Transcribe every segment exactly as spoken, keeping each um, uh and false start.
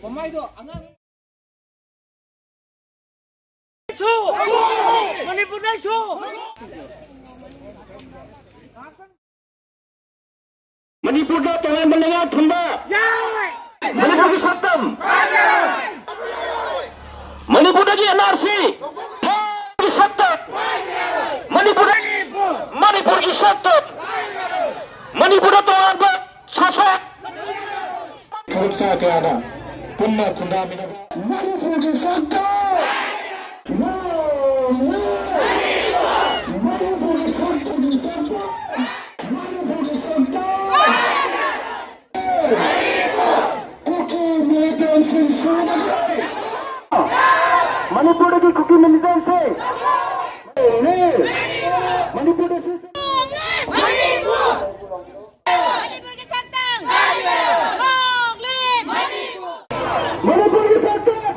ꯃꯃꯥꯏꯗꯣ ꯑꯉꯥꯡ ꯁꯨ! ꯃꯅꯤꯄꯨꯔꯗ ꯁꯨ! ꯃꯅꯤꯄꯨꯔꯗ ꯇꯣꯉꯥꯟꯕ ꯂꯩꯉꯥꯛ ꯊꯝꯕ! ꯃꯅꯤꯄꯨꯔꯒꯤ ꯁꯛꯇꯝ! ꯃꯅꯤꯄꯨꯔꯗꯒꯤ ꯑꯦꯟ ꯑꯥꯔ ꯁꯤ! ꯁꯛꯇꯝ! ꯃꯅꯤꯄꯨꯔ, ꯃꯅꯤꯄꯨꯔꯒꯤ ꯁꯛꯇꯝ! ꯃꯅꯤꯄꯨꯔꯗ ꯇꯣꯉꯥꯟꯕ ꯁꯥꯁꯟ! ꯐꯨꯔꯨꯞꯆꯥ ꯀꯌꯥꯅ ꯄꯨꯟꯅ ꯈꯨꯟꯗꯥꯃꯤꯟꯅꯕ ꯃꯅꯤꯄꯨꯔꯒꯤ ꯁꯛꯇꯝ! ꯃꯅꯤꯄꯨꯔꯒꯤ ꯁꯛꯇꯝꯒꯤ ꯁꯛꯇꯝ! ꯃꯅꯤꯄꯨꯔꯒꯤ ꯁꯛꯇꯝ! ꯀꯨꯀꯤ ꯃꯤꯂꯤꯇꯦꯟꯁꯤꯡ ꯁꯨꯅꯈ꯭ꯔꯦ! ꯃꯅꯤꯄꯨꯔꯗꯒꯤ ꯀꯨꯀꯤ ꯃꯤꯂꯤꯇꯦꯟꯁꯤꯡ! ꯃꯅꯤꯄꯨꯔꯗ ꯁꯤ- ꯃꯅꯤꯄꯨꯔꯒꯤ ꯁꯛꯇꯝ! Long live Manipur! ꯃꯅꯤꯄꯨꯔꯒꯤ ꯁꯛꯇꯝ!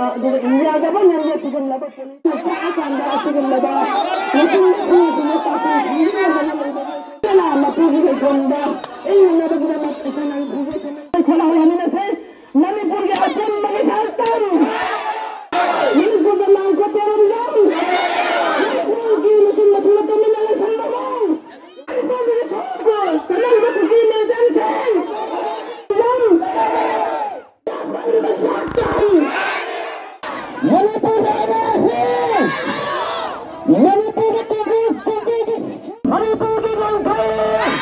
ꯑꯗꯨꯒ ꯏꯟꯗꯤꯌꯥꯗ ꯌꯥꯝꯅ ꯊꯤꯖꯤꯜꯂꯕ ꯄꯣꯂꯤꯁꯅ ꯀꯛꯑꯀꯥꯟꯗ ꯑꯁꯤꯒꯨꯝꯂꯕ ꯃꯁꯤꯡ ꯃꯁꯤꯡ ꯑꯁꯤꯅ ꯆꯥꯎꯈꯠ ꯈꯪꯖꯤꯟꯅꯗꯅ ꯂꯩꯕ ꯀꯅꯥ ꯃꯄꯨꯒꯤ ꯂꯩꯐꯝꯗ ꯏꯪꯅꯕꯒꯤꯗꯃꯛ ꯑꯩꯈꯣꯏꯅ ꯈꯪꯖꯤꯟꯅꯗꯅ ꯃꯅꯤꯄꯨꯔꯒꯤ ꯑꯄꯨꯟꯕꯒꯤ ꯁꯛꯇꯝ! ꯃꯅꯤꯄꯨꯔꯗ ꯂꯥꯡ ꯀꯣꯇꯦꯔꯝꯗꯝ! ꯃꯅꯤꯄꯨꯔꯒꯤ ꯃꯆꯤꯟ ꯃꯊꯤꯅ ꯇꯨꯃꯤꯟꯅ ꯂꯩꯁꯟꯕꯒꯨꯝ! ꯃꯅꯤꯄꯨꯔꯒꯤ ꯁꯣꯔꯕꯨ ꯀꯜꯍꯟꯕ ꯀꯨꯀꯤ ꯃꯤꯂꯤꯇꯦꯟꯁꯤꯡ! ꯂꯝ! ꯃꯅꯤꯄꯨꯔꯗ ꯑꯔꯥꯁꯤ! ꯃꯅꯤꯄꯨꯔꯗ ꯀꯣꯡꯒ꯭ꯔꯦꯁ, ꯀꯣꯡꯒ꯭ꯔꯦꯁ! ꯃꯅꯤꯄꯨꯔꯒꯤ ꯂꯥꯟꯐꯝ!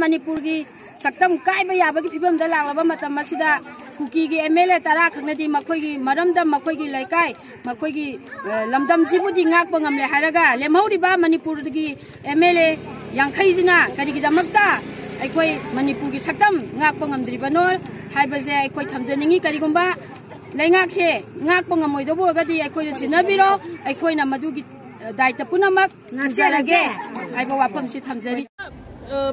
ꯃꯅꯤꯄꯨꯔꯒꯤ ꯁꯛꯇꯝ ꯀꯥꯏꯕ ꯌꯥꯕꯒꯤ ꯐꯤꯕꯝꯗ ꯂꯥꯛꯂꯕ ꯃꯇꯝ ꯑꯁꯤꯗ ꯀꯨꯀꯤꯒꯤ ꯑꯦꯝ ꯑꯦꯜ ꯑꯦ ꯇꯔꯥ ꯈꯛꯅꯗꯤ ꯃꯈꯣꯏꯒꯤ ꯃꯔꯝꯗꯝ, ꯃꯈꯣꯏꯒꯤ ꯂꯩꯀꯥꯏ, ꯃꯈꯣꯏꯒꯤ, ꯑ, ꯂꯝꯗꯝꯁꯤꯕꯨꯗꯤ ꯉꯥꯛꯄ ꯉꯝꯂꯦ ꯍꯥꯏꯔꯒ, ꯂꯦꯝꯍꯧꯔꯤꯕ ꯃꯅꯤꯄꯨꯔꯒꯤ ꯑꯦꯝ ꯑꯦꯜ ꯑꯦ ꯌꯥꯡꯈꯩꯁꯤꯅ ꯀꯔꯤꯒꯤꯗꯃꯛꯇ ꯑꯩꯈꯣꯏ ꯃꯅꯤꯄꯨꯔꯒꯤ ꯁꯛꯇꯝ ꯉꯥꯛꯄ ꯉꯝꯗ꯭ꯔꯤꯕꯅꯣ ꯍꯥꯏꯕꯁꯦ ꯑꯩꯈꯣꯏ ꯊꯝꯖꯅꯤꯡꯉꯤ꯫ ꯀꯔꯤꯒꯨꯝꯕ ꯂꯩꯉꯥꯛꯁꯦ ꯉꯥꯛꯄ ꯉꯝꯃꯣꯏꯗꯕ ꯑꯣꯏꯔꯒꯗꯤ ꯑꯩꯈꯣꯏꯗ ꯁꯤꯟꯅꯕꯤꯔꯣ, ꯑꯩꯈꯣꯏꯅ ꯃꯗꯨꯒꯤ ꯗꯥꯏꯇ ꯄꯨꯝꯅꯃꯛ ꯉꯥꯛꯆꯔꯒꯦ ꯍꯥꯏꯕ ꯋꯥꯐꯝꯁꯤ ꯊꯝꯖꯔꯤ꯫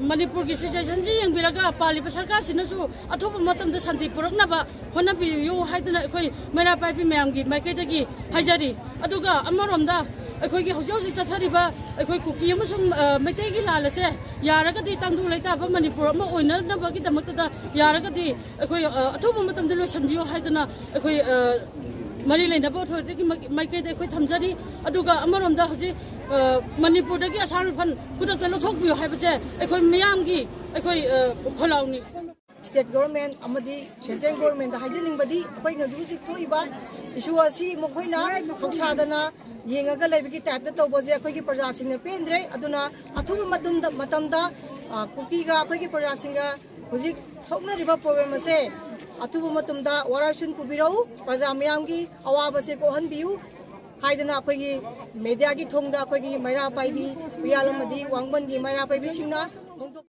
ꯃꯅꯤꯄꯨꯔꯒꯤ ꯁꯤꯆꯨꯋꯦꯁꯟꯁꯤ ꯌꯦꯡꯕꯤꯔꯒ ꯄꯥꯜꯂꯤꯕ ꯁꯔꯀꯥꯔꯁꯤꯅꯁꯨ ꯑꯊꯨꯕ ꯃꯇꯝꯗ ꯁꯥꯟꯇꯤ ꯄꯨꯔꯛꯅꯕ ꯍꯣꯠꯅꯕꯤꯌꯨ ꯍꯥꯏꯗꯅ ꯑꯩꯈꯣꯏ ꯃꯩꯔꯥ ꯄꯥꯏꯕꯤ ꯃꯌꯥꯝꯒꯤ ꯃꯥꯏꯀꯩꯗꯒꯤ ꯍꯥꯏꯖꯔꯤ꯫ ꯑꯗꯨꯒ ꯑꯃꯔꯣꯝꯗ ꯑꯩꯈꯣꯏꯒꯤ ꯍꯧꯖꯤꯛ ꯍꯧꯖꯤꯛ ꯆꯠꯊꯔꯤꯕ ꯑꯩꯈꯣꯏ ꯀꯨꯀꯤ ꯑꯃꯁꯨꯡ ꯃꯩꯇꯩꯒꯤ ꯂꯥꯜ ꯑꯁꯦ ꯌꯥꯔꯒꯗꯤ ꯇꯥꯡꯗꯨ ꯂꯩꯇꯥꯕ ꯃꯅꯤꯄꯨꯔ ꯑꯃ ꯑꯣꯏꯅꯅꯕꯒꯤꯗꯃꯛꯇꯗ ꯌꯥꯔꯒꯗꯤ ꯑꯩꯈꯣꯏ ꯑꯊꯨꯕ ꯃꯇꯝꯗ ꯂꯣꯏꯁꯤꯟꯕꯤꯌꯨ ꯍꯥꯏꯗꯅ ꯑꯩꯈꯣꯏ ꯃꯔꯤ ꯂꯩꯅꯕ ꯑꯣꯊꯣꯔꯤꯇꯤꯒꯤ ꯃꯥꯏꯀꯩꯗ ꯑꯩꯈꯣꯏ ꯊꯝꯖꯔꯤ꯫ ꯑꯗꯨꯒ ꯑꯃꯔꯣꯝꯗ ꯍꯧꯖꯤꯛ ꯃꯅꯤꯄꯨꯔꯗꯒꯤ ꯑꯁꯥꯝ ꯔꯥꯏꯐꯜ ꯈꯨꯗꯛꯇ ꯂꯧꯊꯣꯛꯄꯤꯌꯨ ꯍꯥꯏꯕꯁꯦ ꯑꯩꯈꯣꯏ ꯃꯤꯌꯥꯝꯒꯤ ꯑꯩꯈꯣꯏ ꯈꯣꯜꯂꯥꯎꯅꯤ꯫ ꯁ꯭ꯇꯦꯠ ꯒꯣꯔꯃꯦꯟ ꯑꯃꯗꯤ ꯁꯦꯟꯇ꯭ꯔꯦꯜ ꯒꯣꯔꯃꯦꯟꯗ ꯍꯥꯏꯖꯅꯤꯡꯕꯗꯤ ꯑꯩꯈꯣꯏꯅ ꯍꯧꯖꯤꯛ ꯍꯧꯖꯤꯛ ꯊꯣꯛꯏꯕ ꯏꯁꯨ ꯑꯁꯤ ꯃꯈꯣꯏꯅ ꯊꯧꯁꯥꯗꯅ ꯌꯦꯡꯉꯒ ꯂꯩꯕꯒꯤ ꯇꯥꯏꯞꯇ ꯇꯧꯕꯁꯦ ꯑꯩꯈꯣꯏꯒꯤ ꯄ꯭ꯔꯖꯥꯁꯤꯡꯅ ꯄꯦꯟꯗ꯭ꯔꯦ꯫ ꯑꯗꯨꯅ ꯑꯊꯨꯕ ꯃꯇꯝꯗ ꯃꯇꯝꯗ ꯀꯨꯀꯤꯒ ꯑꯩꯈꯣꯏꯒꯤ ꯄ꯭ꯔꯖꯥꯁꯤꯡꯒ ꯍꯧꯖꯤꯛ ꯊꯣꯛꯅꯔꯤꯕ ꯄ꯭ꯔꯣꯕ꯭ꯂꯦꯝ ꯑꯁꯦ ꯑꯊꯨꯕ ꯃꯇꯝꯗ ꯋꯥꯔꯣꯏꯁꯤꯟ ꯄꯨꯕꯤꯔꯛꯎ, ꯄ꯭ꯔꯖꯥ ꯃꯤꯌꯥꯝꯒꯤ ꯑꯋꯥꯕꯁꯦ ꯀꯣꯛꯍꯟꯕꯤꯌꯨ ꯍꯥꯏꯗꯅ ꯑꯩꯈꯣꯏꯒꯤ ꯃꯦꯗꯤꯌꯥꯒꯤ ꯊꯣꯡꯗ ꯑꯩꯈꯣꯏꯒꯤ ꯃꯩꯔꯥ ꯄꯥꯏꯕꯤ ꯎꯌꯥꯜ ꯑꯃꯗꯤ ꯋꯥꯡꯕꯟꯒꯤ ꯃꯩꯔꯥ ꯄꯥꯏꯕꯤꯁꯤꯡꯅ ꯐꯣꯡꯗꯣꯛ